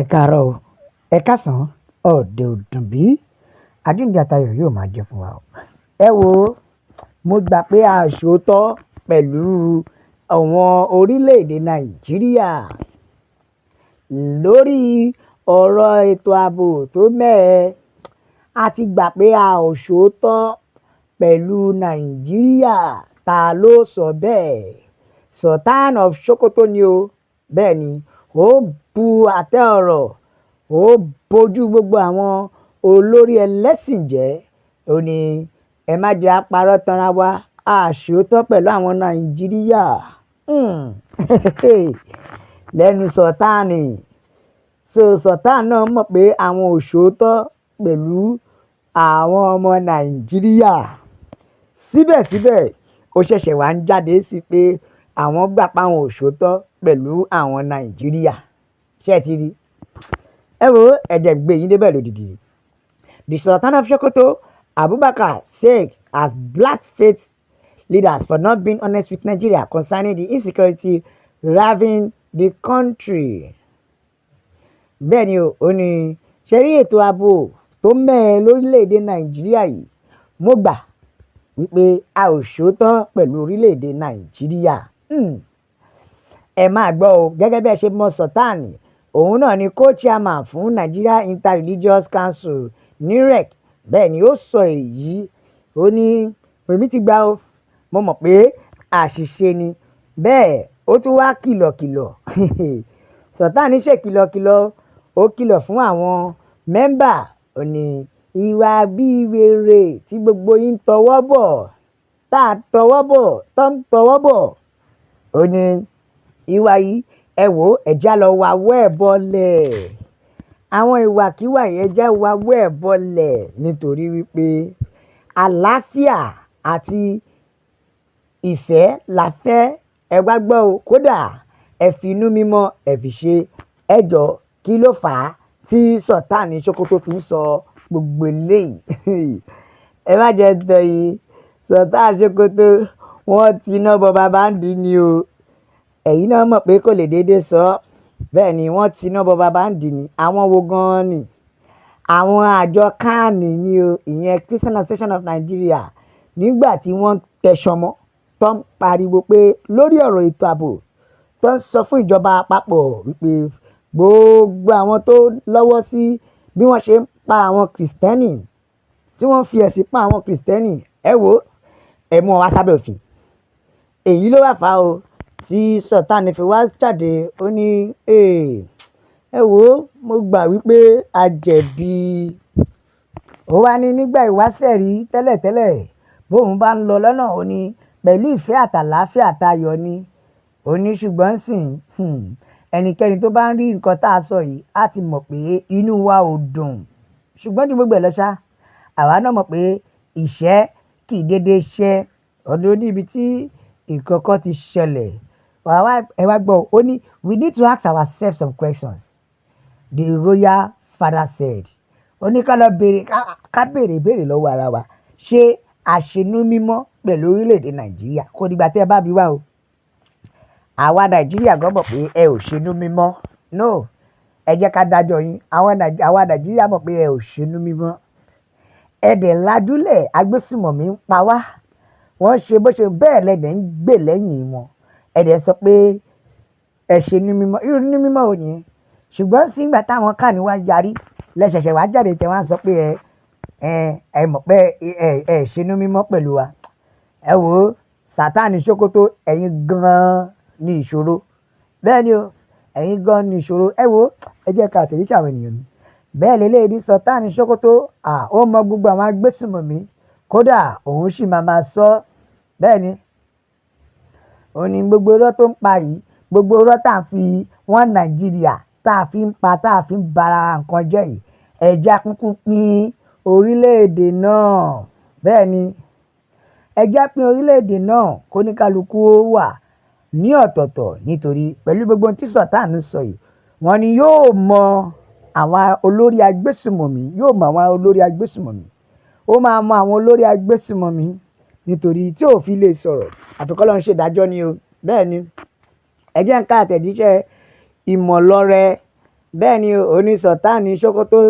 Ẹ káàárọ̀ o, ẹ káàsán, ọ̀dẹ̀ ò dùn bí? Àjíǹde àtayọ̀ yóò máa jẹ́ fún wa o. Ẹ wo, mo gbà pé a ṣòótọ́ pẹ̀lú àwọn orílẹ̀-èdè Nàìjíríà lórí ọ̀rọ̀ ètò ààbò tó mẹ́hẹ. A ti gbà pé a ò ṣòótọ́ pẹ̀lú Nàìjíríà. Ta ló sọ bẹ́ẹ̀? Sultan of Sokoto ni o. Bẹ́ẹ̀ ni, ó bu àtẹ ọ̀rọ̀, ó bojú gbogbo àwọn olórí ẹlẹ́sìn jẹ́. Ó ní ẹ má jẹ́ á parọ́ tanra wa, a ṣòótọ́ pẹ̀lú àwọn Nàìjíríà. Lẹ́nu Sultan. So Sultan náà mọ̀ pé àwọn ò ṣòótọ́ pẹ̀lú àwọn ọmọ Nàìjíríà. Síbẹ̀síbẹ̀, ó ṣẹ̀ṣẹ̀ wá ń jáde sí pé àwọn gbà pé àwọn ò ṣòótọ́ pẹ̀lú àwọn Nàìjíríà. Ṣé ẹ ti rí? Ẹ wo, ẹ jẹ́ n gbé yín débẹ̀ lódìdí. The Sultan of Sokoto, Abubakar Sheikh, has blasted faith leaders for not being honest with Nigeria concerning the insecurity ravaging the country. Bẹ́ẹ̀ ni o, ó ní ṣe rí ètò ààbò tó mẹ́hẹ lórílẹ̀-èdè Nàìjíríà yìí. Mo gbà wípé a ò ṣòótọ́ pẹ̀lú orílẹ̀-èdè Nàìjíríà. Ẹ máa gbọ́ o, gẹ́gẹ́ bí ẹ ṣe mọ Sultan, òun náà ni co-chairman fún Nigeria Inter-Religious Council, NIRC. Bẹ́ẹ̀ ni ó sọ èyí, ó ní èmi ti gbà o, mo mọ̀ pé àṣìṣe ni. Bẹ́ẹ̀ ó tún wá kìlọ̀kìlọ̀. Sultan ṣe kìlọ̀kìlọ̀, ó kìlọ̀ fún àwọn member, ó ní ìwà bí wèrè tí gbogbo yín ń tọwọ́ bọ̀, tá a tọwọ́ bọ̀, tó ń tọwọ́ bọ̀. Ó ní ìwà yìí, ẹ wò ó, ẹ já lọ wawọ́ ẹ̀ bọlẹ̀. Àwọn ìwàkiwà yìí, ẹ já wawọ́ ẹ̀ bọlẹ̀ nítorí wípé àlàáfíà àti ìfẹ́ la fẹ́. Ẹ wá gbọ́ o, kódà ẹ fi inú mímọ́ ẹ fi ṣe. Ẹ jọ, kí ló fà á tí Sultan Sokoto fi ń sọ gbogbo eléyìí? Ẹ má jẹ́ n tàn yín, Sultan Sokoto wọ́n ti iná bọ bàbá ń dí ni o. Ẹ̀yin náà mọ̀ pé kò lè déédé sọ. Bẹ́ẹ̀ ni, wọ́n ti iná bọ bàbá ń dí ni. Àwọn wo gan-an ni? Àwọn àjọ CAN ni o, ìyẹn Christian Association of Nigeria. Nígbà tí wọ́n ń tẹ̀sọ́mọ́, tó ń pariwo pé lórí ọ̀rọ̀ ètò ààbò, tó ń sọ fún ìjọba àpapọ̀ wípé gbogbo àwọn tó lọ́wọ́ sí bí wọ́n ṣe ń pa àwọn Krìstẹ́nì, tí wọ́n fi ẹ̀sìn pa àwọn Krìstẹ́nì, ẹ wò ó, ẹ mú wọn wá sábẹ́ òfin. Èyí ló wà fà o tí Sultan fi wá jáde. Ó ní, "Ẹ wò ó, mo gbà wípé a jẹ̀bi." Ó wá ní nígbà ìwáṣẹ̀ rí tẹ́lẹ̀tẹ́lẹ̀, bóun bá ń lọ lọ́nà, ó ní pẹ̀lú ìfẹ́ àtàlàáfíà tayọ̀ ni. Ó ní ṣùgbọ́n sìn, ẹnikẹ́ni tó bá ń rí nǹkan tá a sọ yìí á ti mọ̀ pé inú wa ò dùn. Ṣùgbọ́n ju gbogbo ẹ̀ lọ ṣá, àwa náà mọ̀ pé ìṣẹ́ kì í dédé ṣẹ́. Ọdún níbi tí nǹkan kan ti ṣẹlẹ̀. Ẹ wá gbọ́, ó ní we need to ask ourselves some questions, the royal father said. Ó ní ká lọ béèrè, ká béèrè ìbéèrè lọ́wọ́ ara wa. Ṣé a ṣe inú mímọ́ pẹ̀lú orílẹ̀-èdè Nàìjíríà? Kò dìgbà tí ẹ bá bi wá o. Àwa Nàìjíríà gan mọ̀ pé ẹ ò ṣe inú mímọ́. No, ẹ jẹ́ ká dájọ́ yín. Àwa Nàìjíríà mọ̀ pé ẹ ò ṣe inú mímọ́. Ẹ dẹ̀ lajúlẹ̀, agbésùmọ̀mí ń pa wá. Wọ́n ṣe bó ṣe bẹ́ẹ̀ lẹ́dẹ̀ ń gbè lẹ́yìn wọn. Ẹ dẹ̀ sọ pé ẹ ṣe inú mímọ́. Irú inú mímọ́ wo nìyẹn? Ṣùgbọ́n sí ìgbà táwọn CAN wá yarí, lẹ ṣẹ̀ṣẹ̀ wá jáde tẹ wá sọ pé ẹ mọ̀ pé ẹ ṣe inú mímọ́ pẹ̀lú wa. Ẹ wò ó, Sultan Sokoto, ẹ̀yin gan-an ní ìṣòro. Bẹ́ẹ̀ ni o, ẹ̀yin gan-an ní ìṣòro. Ẹ wò ó, ẹ jẹ́ ká àtẹ̀jíṣẹ́ àwọn ènìyàn mi. Bẹ́ẹ̀ lélẹ́yìí ní Sultan Sokoto, à, ó mọ gbogbo àwọn agbésùmọ̀mí, kódà òun sì máa ma sọ. Bẹ́ẹ̀ ni, ó ní gbogbo irọ́ tó ń pa yìí, gbogbo irọ́ tá a fi wọ́n Nàìjíríà, tá a fi ń pa, tá a fi ń ba ara nǹkan jẹ́ yìí, ẹ jẹ́ á kúkú pín orílẹ̀-èdè náà. Bẹ́ẹ̀ ni, ẹ jẹ́ á pín orílẹ̀-èdè náà kó ní kálukú ó wà ní ọ̀tọ̀ọ̀tọ̀ nítorí pẹ̀lú gbogbo ohun tí Sultan sọ yìí, wọ́n ní yóò mọ àwọn olórí agbésùmọ̀mí, yóò mọ àwọn olórí agbésùmọ̀mí. Ó máa mọ àwọn olórí agbésùmọ̀mí nítorí tí ò fi lè sọ̀rọ̀. Àfi k'Ọlọ́run ṣe ìdájọ́ ni o. Bẹ́ẹ̀ ni, ẹ jẹ́ n ká àtẹ̀jíṣẹ́ Ìmọ̀lọ́rẹ. Bẹ́ẹ̀ ni ó ní Sultan Sokoto,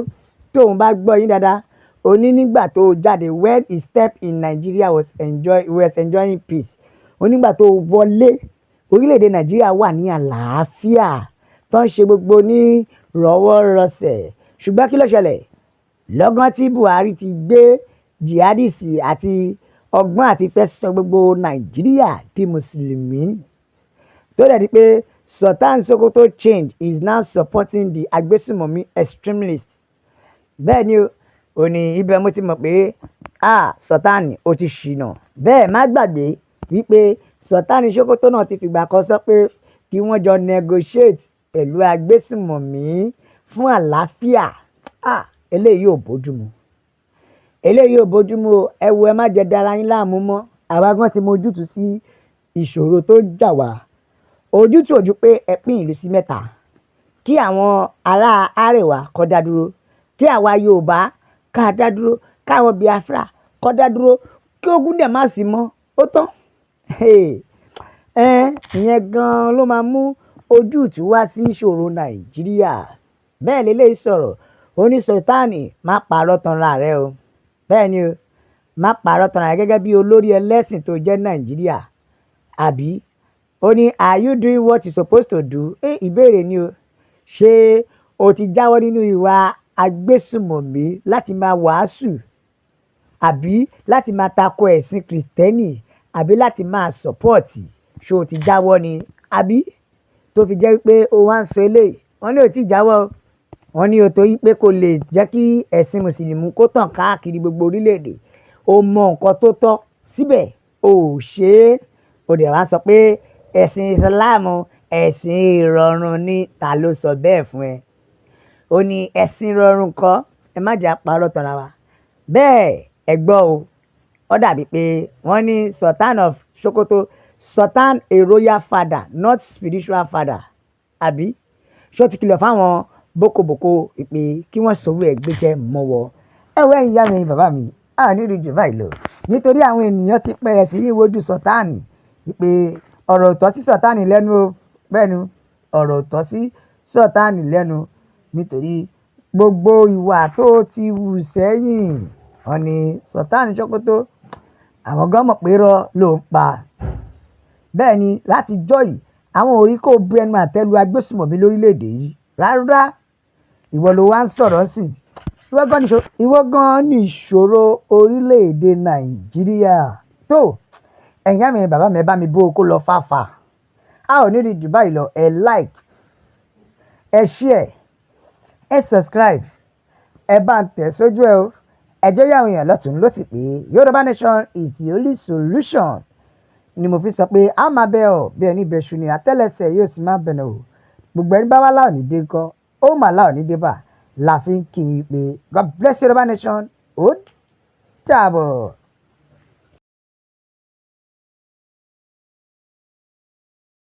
tóun bá gbọ́ yín dáadáa, ó ní nígbà tó jáde, when he step in, Nigeria was enjoying peace. Ó nígbà tó wọlé, orílẹ̀-èdè Nàìjíríà wà ní àlàáfíà, tó ń ṣe gbogbo ní rọwọ́rọsẹ̀. Ṣùgbọ́n kí ló ṣẹlẹ̀? Lọ́gán tí Buhari ti gbé jihadist àti ọgbọ́n àti fẹ́ sọ gbogbo Nàìjíríà di Mùsùlùmí, tó dẹ̀ di pé Sultan Sokoto change, is now supporting the agbésùmọ̀mí extremist. Bẹ́ẹ̀ ni ó ní ibẹ̀ mo ti mọ̀ pé, ah, Sultan, ó ti ṣìnà. Bẹ́ẹ̀ má gbàgbé wípé Sultan Sokoto náà ti fìgbà kan sọ pé kí wọ́n jọ negotiate pẹ̀lú agbésùmọ̀mí fún àlàáfíà. Ah, eléyìí ò bójúmu, eléyìí ò bójúmu o. Ẹ wo, ẹ má jẹ́ dára yín láàmú mọ́. Àwa gan ti mọ ojútùú sí ìṣòro tó ń jà wá. Ojútùú ojú pé ẹ pín ìlú sí mẹ́ta, kí àwọn ará Àríwá kó dá dúró, kí àwa Yorùbá ká dá dúró, káwọn Biafra kó dá dúró, kí ogun dẹ̀ má sí mọ́. Ó tán. Ẹ ìyẹn gan-an ló máa mú ojútùú wá sí ìṣòro Nàìjíríà. Bẹ́ẹ̀ lélẹ́yìí sọ̀rọ̀. Ó ní, "Sultan, má parọ́ tanra rẹ o." Bẹ́ẹ̀ ni o, má parọ́ tanra rẹ gẹ́gẹ́ bí olórí ẹlẹ́sìn tó jẹ́ Nàìjíríà, àbí? Ó ní, "Are you doing what you supposed to do?" Ẹ ìbéèrè ni o. Ṣé o ti jáwọ́ nínú ìwà agbésùmọ̀mí láti máa wàásù, àbí láti máa tako ẹ̀sìn Kìrìtẹ́nì, àbí láti máa support? Ṣé o ti jáwọ́ ni, àbí tó fi jẹ́ wípé o wá ń sọ eléyìí? Wọ́n ní ò tí ì jáwọ́ o. Wọ́n ní o torí pé kò lè jẹ́ kí ẹ̀sìn Mùsùlùmí kó tàn káàkiri gbogbo orílẹ̀-èdè. O mọ nǹkan tó tọ́, síbẹ̀ o ò ṣe é. O dẹ̀ wá sọ pé ẹ̀sìn Islam, ẹ̀sìn ìrọ̀rùn ni. Ta ló sọ bẹ́ẹ̀ fún ẹ? Ó ní ẹ̀sìn ìrọ̀rùn kọ́. Ẹ má jẹ́ á parọ́ tanra wa. Bẹ́ẹ̀ ẹ gbọ́ o, ó dàbí pé wọ́n ní Sultan of Sokoto, Sultan, a royal father, not spiritual father, àbí? Ṣé ó ti kìlọ̀ fáwọn bókobòko pé kí wọ́n sọ̀rọ̀ ẹ̀ gbéjẹ́ mọ́wọ́? Ẹ wo, ẹ̀yin ìyá mi, bàbá mi, a ò ní rí jù báyìí lọ, nítorí àwọn ènìyàn ti bẹ̀rẹ̀ sí ní wojú Sultan pé ọ̀rọ̀ ò tọ́ sí Sultan lẹ́nu o. Bẹ́ẹ̀ ni, ọ̀rọ̀ ò tọ́ sí Sultan lẹ́nu, nítorí gbogbo ìwà tó ti hù sẹ́yìn. Wọ́n ní Sultan Sokoto, àwọn gan mọ̀ pé irọ́ ló ń pa. Bẹ́ẹ̀ ni, láti ọjọ́ yìí, àwọn ò rí kó bu ẹnu àtẹ́ lu agbésùmọ̀mí lórílẹ̀-èdè yìí rárá. Ìwọ ló wá ń sọ̀rọ̀ sí. Ìwọ gan ní ìṣòro orílẹ̀-èdè Nàìjíríà. Tó, ẹ̀yin ìyá mi, bàbá mi, ẹ bá mi bó o kó lọ fàáfàá. A ò ní rí jù báyìí lọ. Ẹ like, ẹ share, ẹ subscribe, ẹ bá ń tẹ̀ sójú ẹ o. Ẹ jẹ́ yàwọn èèyàn lọ́tùn ló sì pé Yorùbá Nation is the only solution ni mo fi sọ pé a máa bẹ ọ bí ẹni bẹṣu ni, àtẹ́lẹsẹ̀ yóò sì máa bẹ̀nà o. Gbogbo ẹni bá wá láò ní dé ńkọ́, ó mà láò ní dé bá la fi ń kí i pé God bless Yorùbá Nation. Ó dàbọ̀.